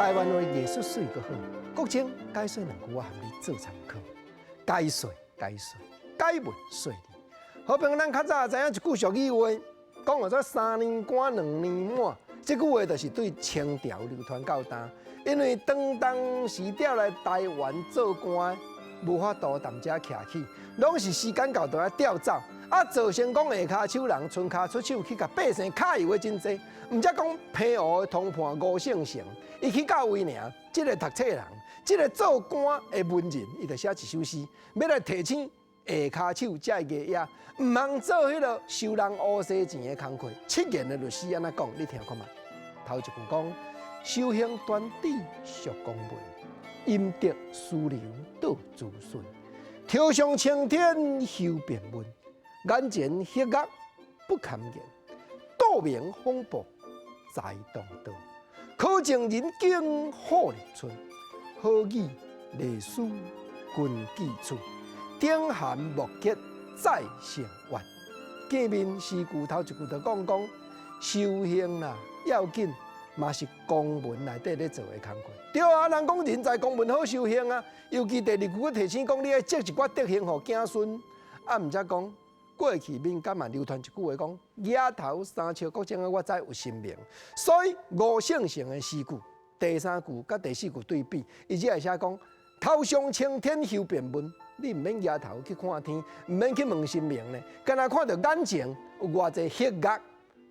台灣話藝術媠閣好，國清解說兩句，我含你做參考。解說解說，解文說理。好比咱較早知影一句俗語話，講號做三年官兩年滿，這句話就是對清朝流傳到今。因為當當時調來台灣做官，無法度踮遮徛起，攏是時間到就愛調走。啊，造成講下跤手人伸跤出手去共百姓揩油的真濟。毋才講澎湖的通判吳勝成，伊去到位爾，這个讀冊人，這个做官的文人，伊就寫一首詩，欲來提醒下跤手這个藝仔，毋通做彼个收人烏紗錢的工課。七言的律詩按怎講？你聽看覓。頭一句講：修行端知屬公文，陰德私流倒子孫，頭上青天休便問，眼前黑鴨不堪言，道明風暴在動盪，可證人間好立春，好語麗書君記取，頂函莫結再成怨。見面詩句頭一句就講講修行啦，要緊嘛是公文內底咧做的工課。對啊，人講人在公文好修行啊，尤其第二句閣提醒講你愛積一寡德行予子孫，啊，毋才講過去民間嘛流傳一句話講，額頭三尺國正我知有神明，所以吳勝成的詩句第三句佮第四句對比，伊只會寫講頭上青天休便問，你毋免額頭去看天，毋免去問神明咧，干焦看著眼前有偌濟黑鴨，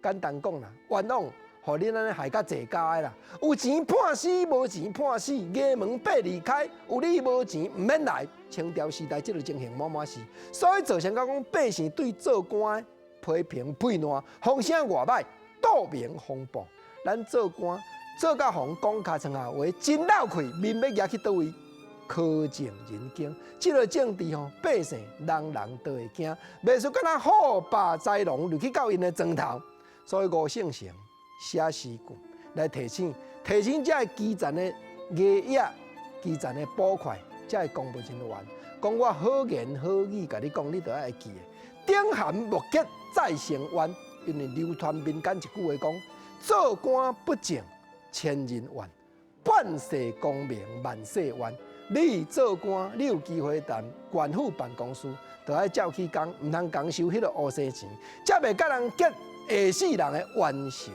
簡單講啦，冤枉。予恁按呢害甲濟家的啦，有錢判死，無錢判死，衙門八字開，有你無錢毋免來。清朝時代這个情形滿滿是，所以造成講百姓對做官的批評批爛，風聲偌䆀，道明風暴。咱做官做甲予人講尻川仔話，真漏氣，面欲額去佗位？可見人間，這个政治吼，百姓人人都會驚，袂輸敢若虎霸豺狼入去到𪜶的莊頭，所以吳勝成寫詩句來提醒提醒這个基層的藝仔、基層的捕快，這个公務人員，講我好言好語共你講，你著愛會記得。頂函莫結再成冤，因為流傳民間一句話講：做官不正千人怨，半世功名萬世怨。你做官，你有機會當縣府辦公事，著愛照起工，毋通共收彼个烏紗錢，才袂佮人結下世人的冤仇。